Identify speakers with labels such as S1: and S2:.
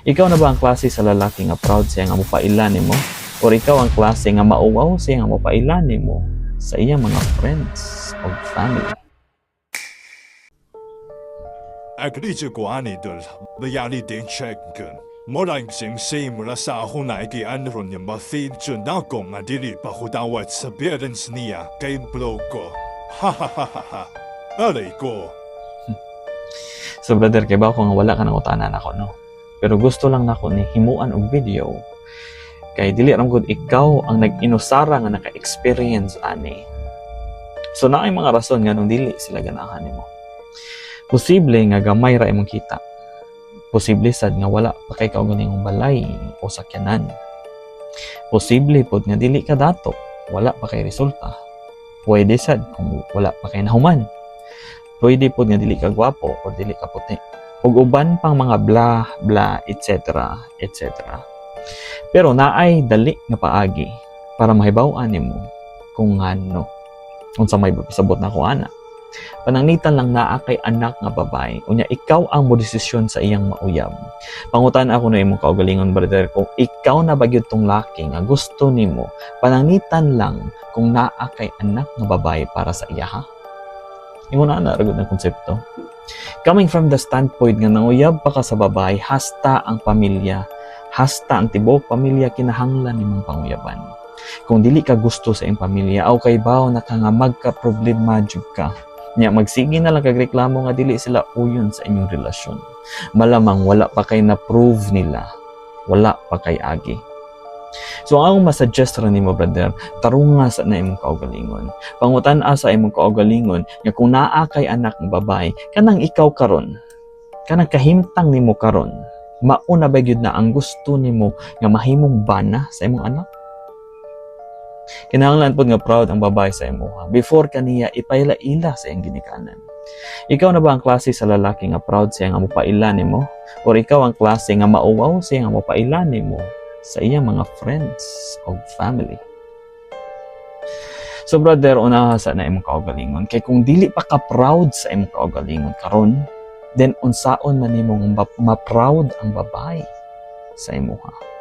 S1: Ikaw na ba ang klase sa lalaki nga proud siya nga mopaila nimo? Or ikaw ang klase nga mauwaw siya nga mopaila nimo sa iyang mga friends o family?
S2: Agrijuguanidul reality check Morang sing sim rasa hunai anron mathil junagong adili pahudawat sa parents niya kay blogo. Ha ha ha ha ha. Alay ko.
S1: So brother, kay ba ko nga wala ka nang utanan ako, no? Pero gusto lang nako ni himuan og video. Kay dili ra gud ikaw ang nag-inusara nga naka-experience ani. So naay mga rason nga nung dili sila ganahan nimo. Posible nga gamay ra imong kita. Posible sad nga wala pa kay kaugalingong balay o sakyanan. Posible pod nga dili ka dato, wala pa kay resulta. Pwede sad kung wala pa kay nahuman. Pwede pod nga dili ka gwapo o dili ka puti. Ug uban pang mga bla bla, etc. etc. Pero naay dali nga paagi para mahibaw-an nimo kung ngano. Unsa may pasabot nako ana? Pananglitan lang naa kay anak nga babae, unya ikaw ang modesisyon sa iyang mauyab. Pangutan ako na imong kaugalingon, brother, kung ikaw na ba gyud tong laki nga gusto nimo pananglitan lang kung naa kay anak nga babae para sa iya, ha? Imo na na ragod ng konsepto. Coming from the standpoint nga nanguyab pa ka sa babae, hasta ang pamilya, hasta ang tibuok pamilya kinahanglan nimong panguyaban. Kung dili ka gusto sa iyong pamilya aw kay baw na ka nga magka-problema jud ka. Nya magsige na lang kag reklamo nga dili sila uyon sa inyong relasyon. Malamang wala pa kay na-prove nila. Wala pa kay agi. So ang akong masuggest ra nimo, brother, tarunga sa na imong kaugalingon. Pangutan-a sa imong kaugalingon nga kung naa kay anak nga babae, kanang ikaw karon, kanang kahimtang nimo karon, mauna ba gyud na ang gusto nimo nga mahimong bana sa imong anak? Kinahanglan pod nga proud ang babae sa imuha before kaniya ipaila-ila sa iyang ginikanan. Ikaw na ba ang klase sa lalaki nga proud siya nga mopaila nimo? Or ikaw ang klase nga mauwaw siya nga mopaila nimo sa iyang mga friends o family? So brother, unaha sa na imong kaugalingon. Kay kung dili pa ka proud sa imong kaugalingon karon, then unsaon man nimo nga ma-proud ang babae sa imuha?